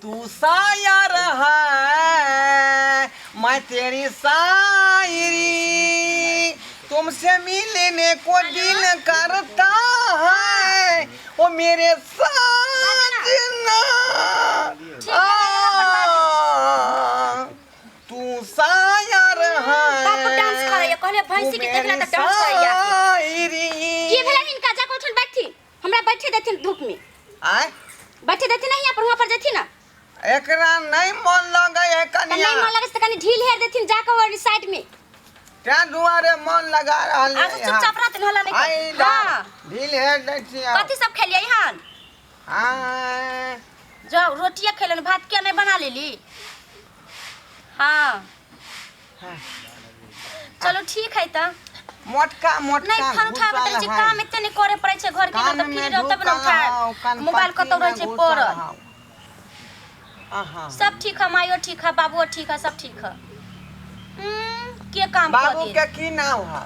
तू शायर है मैं तेरी शायरी तुमसे मिलने को दिल करता है ओ मेरे साजना आ, तू शायर है बाप डांस करैया कहले भैंसी के देखला त डांस करैया शायरी की भेलै हिनका जा कऽ उठन बैठथिन हमरा बैठे देथिन धूप में आय बैठे देथिन नहीं यहाँ पर वहाँ पर जेथिन ना एकरा नहीं मन लगे है त कनिया नहीं मन लगे से कनी ढील हेर देथिन जा कऽ ओइ साइड में तें दुआरे मन लगा रहल आज चुपचाप रहथिन होला नहीं आई हां ढील हेर दै छियै कथी सब खेलियै हन आय जाओ रोटिया खेलन भात किया नहीं बना लेली हाँ चलो ठीक है त मोटका मोटका नहीं फोन उठाबे त छै काम एते नहीं करे पड़ै छै घर के ना त फ्री रहब तब ना उठाए मोबाइल कतौ रहै छै पड़ल आहा सब ठीक है माइयो ठीक है बाबुओ ठीक है सब ठीक है के काम कर बाबू दे के की नाम है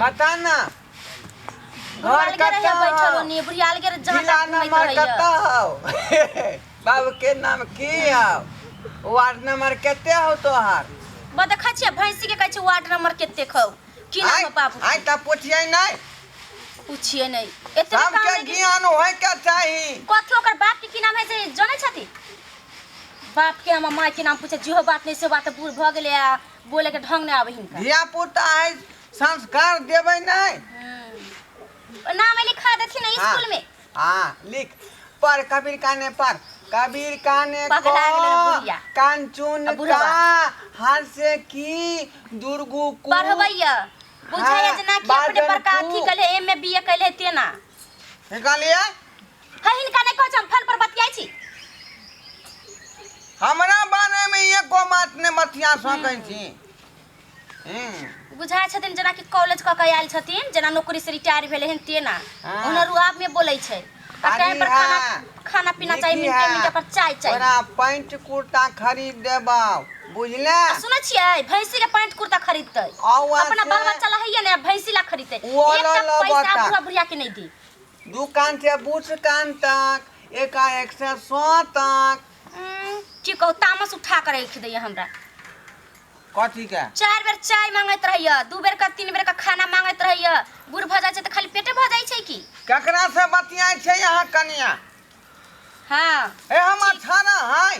बता ना बुढ़िया घर अलगे रहिए कतऽ बैठल हौ? ओनी बुढ़िया अलगे रहे जहाँ जिला तक घुमैत नंबर रहैए कतऽ हौ बाबू के नाम की हौ वार्ड नंबर कते हौ तोहार बा देखै छियै भैंसी के कहै छै वार्ड नंबर कते खौ की नाम आइ है बाबू आइ तऽ पुछियै नहि पूछिए नहीं एतने काम सबके है कि ज्ञान होय के चाही कथी ओकर बाप के की नाम है से जनै छथि बाप के हम माय के नाम पूछे जेहो बात नहीं से बात बूढ़ भऽ गेलै आ बोले के ढंग नहि आबै हिनका धिया पुता है संस्कार देबै नहि नाम लिखा देथिन ना हाँ। स्कूल में हाँ लिख पर कबीर काने पर कबीर काने को पगला गेलै रे बुढ़िया। कंचुन आ बुढ़वा। का हाथ से की दुर्गु को पढ़बैया बुझाइया हाँ, जेना कि अपने बाजन बड़का कु। अथी कले एम ए बी ए कले तेना निकालिए है हिनका नहि कहै छै हम फोन पर बतियाइ छी हमरा बारे में एको बात ने बतिया सकै छी बुझाइ छथिन जेनाकि कॉलेज कऽ के आयल छथिन जेना नौकरी से रिटायर भेलै हन तेना हाँ। ओना रुआब में बोलै छै आ टाइम पर खाना खाना पीना चाही लिखी मिनटे है, मिनटे पर चाय चाही तोरा पैंट कुर्ता खरीद देबौ बुझले सुनै छियै भैंसी के पैंट कुर्ता खरीदतै औआ अपना से बाल बच्चा ला हैया ने भैंसी ला खरीदतै वो एकटा ला पैसा बता। बुढ़ा बुढ़िया के नहीं दी दुकान से बुझ कान तक एकाएक से सौ तक की कहू तामस उठा कर रख दैया हमरा कथी के चार बेर चाय मांगैत रहैया दू बेर का तीन बेर का खाना मांगैत रहैया बूढ़ भऽ जाइ छै तऽ खाली पेटे भऽ जाइ छै की ककरा से बतियाइ छै यहाँ कनिया हाँ ए हमर छाना है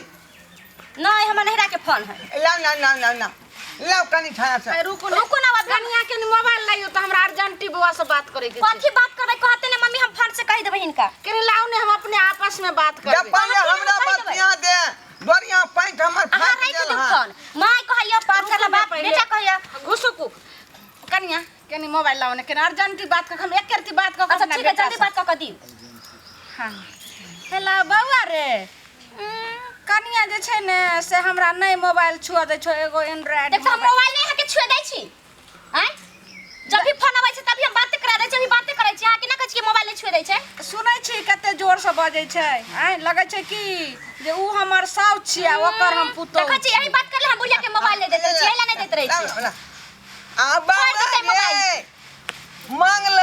नहीं हमर नहिरा के फोन है लाउ लाउ लाउ लाउ लाउ लाउ कनि छाना से ए, रुकू ने रुकू ना अभी कनिया के मोबाइल लाइयो तऽ हमरा अर्जेंटी बौआ से बात करे के छै कथी बात करबै कहते ने मम्मी हम फोन से कहि देबै हिनका केने लाउ ने हम अपने आपस में बात जब करबै पहिले कहथिन हमरा हम कहि देबै। बतिया दे डोरिया पैंट हमर अहाँ फाटि राखि गेल दियौ हँ फोन my कहैया बात रुकू करला ने बाप पहिले। बेटा कहैया घुसू कु कनिया केने मोबाइल लाउ ने केने अर्जेंटी बात कर हम एक करती बात कर अच्छा ठीक है जल्दी बात कऽ कऽ दियौ हाँ हेलो बौआ रे कनिया जे छै ने से हमरा नहि मोबाइल छुअ दै छौ एगो एंड्रॉइड देख हम मोबाइल नहीं अहाँके छुए दै छी आँय जब भी फोन अबै छै तभी हम बात करा दै छी अभी बाते करै छी अहाँके ना कहै छी कि मोबाइल नहीं छुए दै छै सुनै छी कते जोरसँ बजै छै आँय लगै छै कि जे उ हमर साउस छियै आ ओकर हम पुतोहु देखै छी यही बात करले हम बुढ़िया के मोबाइल नहीं दैत छी एहि ला नहीं दैत रहै छी लाउ, लाउ। आ फाड़ि बाबा देतै मोबाइल। रे मंगल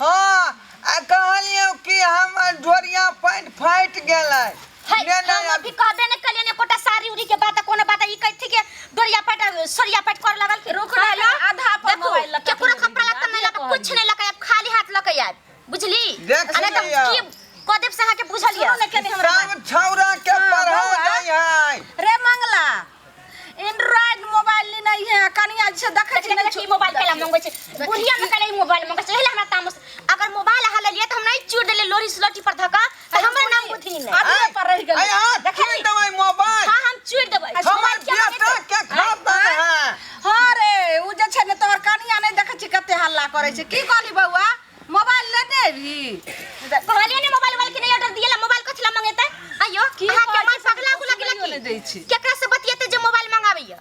हाँ आ कहलियौ कि हमर ढोरिया पैंट फाटि गेलै है ने ने हम अभी कहबे नहीं कलिए ने कोटा साड़ी उड़ी के बात कोनो बात ई कहथि के डोरिया पैट सरिया पैट कर लगल कि रुक ना, आधा पर मोबाइल लऽ के केकरो कपड़ा लत्ता नहीं लगा कुछ नहीं लगा आब खाली हाथ लके आब बुझली देख आ नहीं लिअ। तऽ की कह देब से अहाँके बुझल सुनू ने यऽ कनि हमरा बात। सब छौड़ा के हाँ, पढ़ा बौआ। दै है रे मंगला एंड्रॉइड मोबाइल लेने है कनिया जे छै देखै छी देखि नहि देखि मोबाइल केला मंगबै छै बुढ़िया में केला ई मोबाइल मंगबै छै एहि हमरा तामस अगर मोबाइल अहाँ लेलियै तऽ हम नहीं चूर देलियै लोरी सिलौटी पर धका तऽ हमर नाम बुधनी नहि आधे पर रहि गेलै अरे हाँ देखली? चूर देबै मोबाइल हाँ हम चूर देबै हमर मोबाइल किया बेटा मंगेतै? के खातर है हाँ रे उ जे छै ने तोहर कनिया नहि देखै छी कते हल्ला करै छै की कहली बौआ मोबाइल लेने अबही कहलियै ने मोबाइल वाले के नहीं ऑर्डर दिए ला मोबाइल कथी ला मंगेतै आइयो की अहाँ के कहै माय छै, पगला गुला गेला सुनैयो नहि दै की छी। केकरा से बतियेतै जे मोबाइल मंगाबैया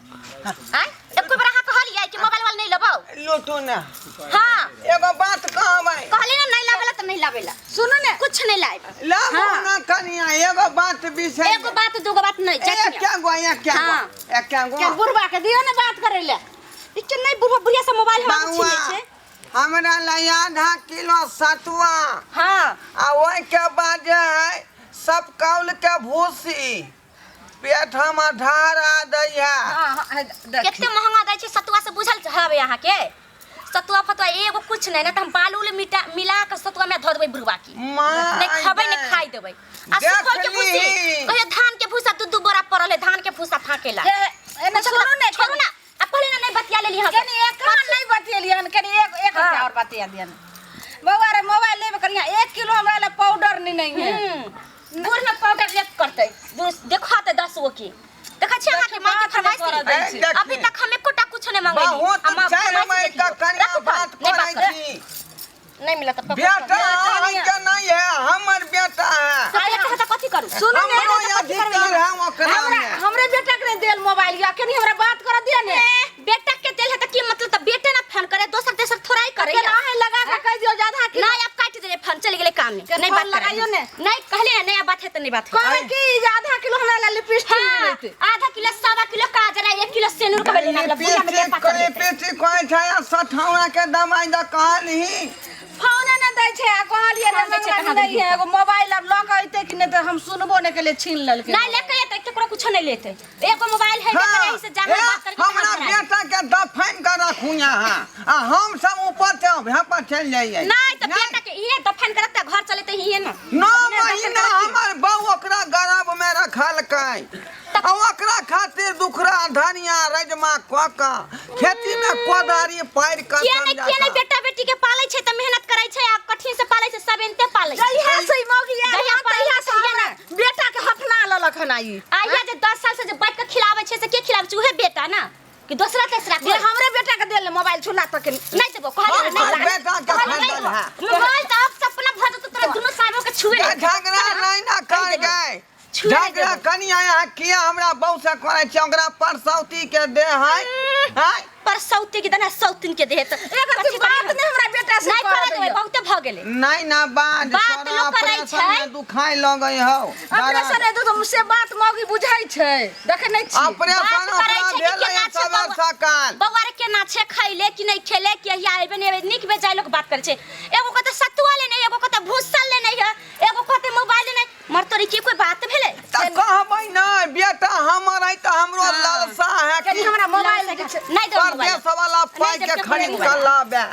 आँय एको बेर अहाँ कहलियै कि मोबाइल वाला नहीं लेबौ लूटू ने हाँ एगो बात कहबै कहलियै ने नहीं लाबेला तऽ नहीं लाबेला सुनू ने कुछ नहीं लाएब लाबू हाँ। ना कनिया एगो बात विषय एगो बात दूगो बात नहीं जातिया एक गो एक गो हाँ। एक गो के बुढ़बा के दियो ने बात करै ले ई के नहीं बुढ़वा बुढ़िया से मोबाइल हम बौआ छीन लै छै हमरा लए आधा किलो सतुआ हाँ आ ओहिके बाद जे है सब काउल के भूसी पेट हम ढारा दै है। हाँ, हाँ, है, देखी। कते महंगा दै छै सतुआ से बुझल हवे अहाँके सतुआ फतुआ एगो कुछ नहीं ना त हम बालू उल मिटा मिला के सतुआ में धऽ देबै बुढ़वा की माय नहीं खबै नहीं गे। खाई देबै आ देख सुखल के भूसी लीही। कहियो धान के भूसा दू दू बोरा पड़ल है धान के भूसा फाकेला हे, एने सुनू ने छोड़ू ना आ पहले ना नहीं बतिया लेली हम कनी एक कान नहीं बतियलियै हन कनी एक एक हाँ। और बतिया दियन बौआ रे मोबाइल लेबे करिया 1 किलो हमरा ले पाउडर नहीं नहीं है। बूढ़ में पाउडर लेप करतै देखो त 10 गो की देखै छियै अहाँके माय के बात नहि करऽ फरमाइश दै छै। ए, देखी। अभी तक हम एकोटा कुछ नहीं मंगैली बहुत आ माँ चारि फरमाइश महीना देखियौ। कनिया रखू फोन, बात नहीं बात करै करब। छी। नहीं मिलत त पकड़ बेटा कर। अहाँके नहीं है, हमर बेटा है। तो बेटा है त कथी करू? सुनू ने हमरो अधिकार है ओकरा हमरा में। हमरे बेटा के नहीं देल मोबाइल या कनी हमरा बात कर दिया ने। ए, बेटा के देल है त की मतलब? त बेटे ना फोन करे, दोसर तेसर थोड़ा ही करे। केना है लगा के कह दियो ज्यादा कि नहीं, अब काट देले फोन, चल गेले काम में। के नहीं फोन बात करे। लगाइयो ने। नहीं कहले ना, नया बात है त नहीं बात है। कहबै कि जे आधा किलो हमरा ले लिपस्टिक हाँ, मिलैते। आधा किलो सवा किलो काजर आ 1 किलो सेनूर के बेले ना बुढ़िया में लिपस्टिक पाकर देतै। लिपस्टिक कहै छै आ सठौना के दवाइ दऽ कहलही। फोन ने दै छै आ कहलियै फोन दै छै, ने कहाँ नहीं देलही? है एगो मोबाइल आब लऽ के अइतै कि नहि तऽ हम सुनबो नहि केलियै, छीन लेलकै। नहीं लेके एतै, केकरो कुछो नहीं लेते। एगो मोबाइल है हाँ, जकरा एही से जहाँ ए, बात करके हमरा तहाँ धरा। बेटा के दफन के रखू यहाँ आ हम सब ऊपर से यहाँ पर चलि जाइए। नहीं तो बेटा के इहे दफन करत त घर चलेते हिए ना। 9 महीना हमर बहू ओकरा गर्भ में रखलकै आ ओकरा खातिर दुखरा धनिया रजमा कऽ कऽ खेती में कोदारी पारि कऽ किया नहीं, किया नहीं बेटा बेटी के पालै छै त मेहनत करै छै आ कठिन से पालै छै, सब एनते पालै छै। जहिया से ई मौगी आयल जहिया हन, तहिया से तहिया हमरा बेटा के हफना लेलक हन ई। आइया जे 10 साल से जे बैठ के खिलाबै छै से के खिलाबै छै? उहे बेटा ना कि दोसरा तेसरा जे कोई? हमरे बेटा के देल मोबाइल छुला तक नहीं देबो कहले हम ना, नहीं तोहर बेटा के कहले नहीं खरीदल देबो। है। मोबाइल त अब सपना भऽ जेतौ तोरा दुनू सामो के छुए नहीं। झगड़ा नहीं ना कर गए। छुए नहीं झगड़ा देबो। कनिया यहाँ किया हमरा बहू से करै छै? ओकरा परसौती के दे है हैं? पर सौती के देना, सौतीन के देह त एकर कथी बात करियै? नहि हमरा बेटा से नहीं करऽ करऽ देबै। दैया। बहुते भऽ गेलै। नहीं ना बात बात तोरा लोक करै ऑपरेशन छै। में दुखाय लगै हौ। ऑपरेशन हेतौ तऽ से बात मौगी बुझै छै, देखै नहि छी? ऑपरेशन बात करै ओकरा छै कि भेलै केना छै सवेर बौआ। सकाल। बौआ रे, केना छै, खैले कि नहीं खेले, कि अहिया अयबे नहीं अयबे, नीक बेजाय लोक बात करै छै। एगो कहते सतुआ लेने है, एगो कहते भूसल लेने है, एगो कहते मोबाइल लेने। मर तोरी की कोई बात भेलै? तऽ कहबै नहि, बेटा हमर है तऽ हमरो लालसा है कनी कि हमरा मोबाइल जे छै नहीं देबै मोबाइल। परदेश वाला पाइ नहीं के देब केकरो खरीद मोबाइल। कऽ लाबे।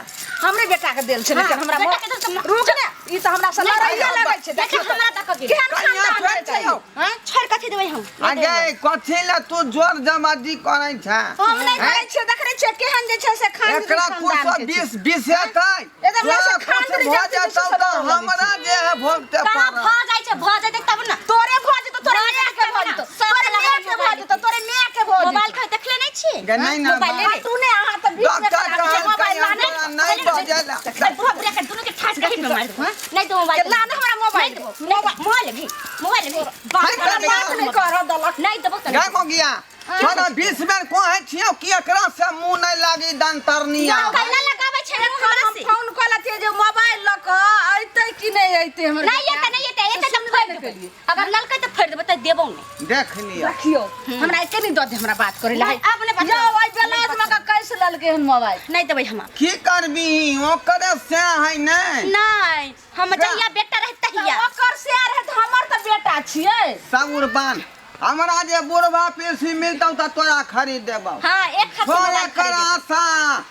हमरे बेटा के देल छै, लेकिन हाँ, हमरा बेटा के देल तऽ रुक ने, ई तऽ हमरा से नहीं, लड़ाइए नहीं, लगै छै। बेटा देखियौ तऽ। हमरा दऽ कऽ गेल। केहन कनिया खानदान छोड़ि छै? दियौ। हैं? छोड़ कथी देबै हम? आ गे, कथी ले तू जोर जबरदस्ती करै छै? हम नहि करै छियै, देखै छियै केहन जे छै से खान एकरा खानदान कुछ के छै। बीस बीस हेतै एकदम तोरा से कुछ खानदानी भऽ जाति के जेतौ सब तऽ लगै छै। हमरा जे है भोगते कहाँ पड़त। भऽ जाइ छै, भऽ जेतै तब ने। तोरे भऽ जेतौ, तोरे भऽ माय जेतै के तब भऽ ने। जेतौ, सब तोरे लगा माय के भऽ मोबाइल। जेतौ, तोरे माय के भऽ मोबाइल जेतौ। के देखले नहीं छी? गे, नहीं ना मोबाइल बात। लेबै। तू ने अहाँ तऽ बीच में डॉक्टर खराब छै, कहलकै मोबाइल लाने। तोरा नहीं बजेला। बुढ़ा बुढ़िया के दुनू के ठास गहीर में मार देबो। नहीं दो मोबाइल। के लाने हमरा मोबाइल। नहीं देबो, नहीं देबो। मोबाइल लेबही, मोबाइल लेबही। बात हाय, करऽ कनिया। बात नहि करऽ देलक। नहीं देबो तऽ गे मौगिया, तोरा 20 बेर कहै छियौ कि एकरा से मुँह नहि लागी दंतरनिया। कैला लगाबै छै मुँह हमरा हम से? फोन कऽ लेतियै जे मोबाइल लऽ कऽ अयतै कि नहि अयतै हमर नहीं बेटा। एतै, नहीं एतै, एतै तऽ सुनबे फोड़ि नहि देबै। केलियै। अगर ललकै तऽ फोड़ि देबै, तऽ देबो नहि। देख लिअ। रखियौ, हमरा एके नहि दऽ दे हमरा बात करै लए। नहीं, आब नहि बात यौ करब। ओहि ब्लाउज में के कैस लेलकै हन मोबाइल? नहीं देबै हम आब। की करबी, ओकरे से है ने? नहीं, हम जहिया बेटा रहत तहिया। ओकर शेयर है तऽ हमर तऽ बेटा छियै। सबुर बान, हमरा जे बुढ़वा पेशी मिलतौ तऽ तोरा खरीद देबौ। हाँ, एक हाथ से छोड़ मोबाइल एकर खरीद देबै। आशा।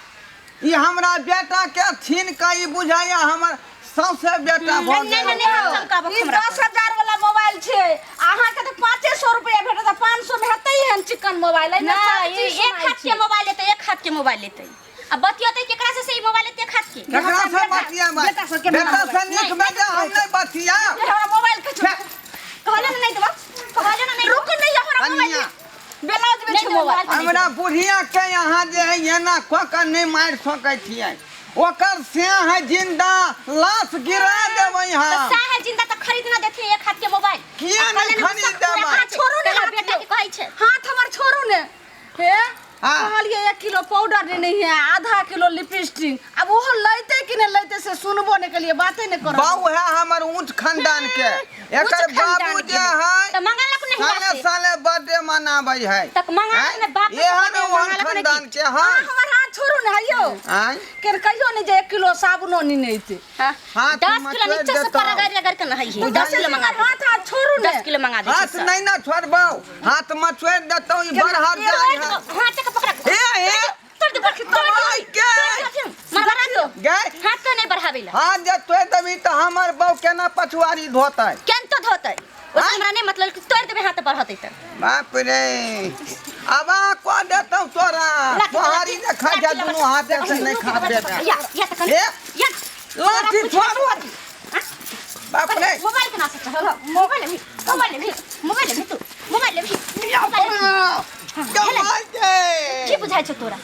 ई हमरा बेटा के छीन के ई बुझाइया हमर सौंसे बेटा भऽ नहीं, नहीं, गेल। नहीं, हम चमकाबो ई हमरा। 10,000 वाला मोबाइल छै, अहाँके तऽ 500 रुपया भेटत, 500 में हेतै हन चिकन मोबाइल एहिमे? नहीं, सब चीज एक सुनाइ हाथ छै। के मोबाइल लेतै, एक हाथ के मोबाइल लेतै। आ बतियतै केकरा से? से ई मोबाइल लेतै एक हाथ के। केकरा से बतियाबै? बेटा से केना बेटा से नीक बेटा हम नहि बतियाब। हमरा मोबाइल के छोड़। कहले ना नहीं देबो, कहले ना नहीं। रुक, नहीं हमरा मोबाइल। कनिया। ब्लाउज में नहीं छै देबो मोबाइल। मोबाइल। हमरा बुढ़िया के यहाँ जे है एना कऽ कऽ नहि मारि सकै छियै, ओकर से है जिंदा लाश गिरा देबै तो हम। साह है जिंदा तो खरीद ना देथिन एक हाथ के मोबाइल। किया आ नहि कहले ना खरीद सब पूरा देबै? हाथ छोड़ू ने तोरा हाथ बेटा यौ। के कहै छै। हाथ हमर छोड़ू ने हे। हाँ। कहलियै 1 किलो पाउडर लेने है, आधा किलो लिपस्टिक, अब ओहो लैते कि नहि लैते से सुनबो नहि केलियै, बाते नहि करब। बाबू है हमर ऊँच खानदान के, एकर ऊँच खानदान बाबू के। जे है तऽ त मंगालक नहीं साले बाप से। साले बर्थडे मनाबै है। तक मंगालक ने बाप से एहन बर्थडे ओहन मंगालक ने खानदान gift। के अहाँ है। हमर हाथ छोड़ू ने हयौ। आँय? केन कहियो ने जे 1 किलो साबुनो नहीं नेते। हाँ, हाथ 10 में किलो छोड़ि नीचे से देतौ। पर रगड़ रगड़ के नहै है। 10 किलो मंगा दे। हाथ हाथ छोड़ू ने। 10 किलो मंगा दे। हाथ नहीं ना छोड़बौ, हाथ में छोड़ि देतौ ई बरहर जाइ है। हाथ के पकड़ा। हे हे। तोड़ दे, तोड़ दे। के मर बढ़ा दियो। गए। हाथ तो नहीं बढ़ावे ला। हाथ जे तोड़ि देबही तऽ हमर बहू केना पछुआरी धोतै? केन तो धोतै ओ हमरा नहीं मतलब कि तोड़ देबे हाथ बढ़तै त। बाप रे, आबा कऽ देतौ तोरा सोहारी जे खा जा दुनू हाथे से नहीं खा पेता। या या त कन हे। या। लाठी छोड़ू। बाप रे। मोबाइल के ना से चल, मोबाइल भी, मोबाइल भी, मोबाइल भी, तू मोबाइल भी। कमाल के की बुझाइ छौ तोरा?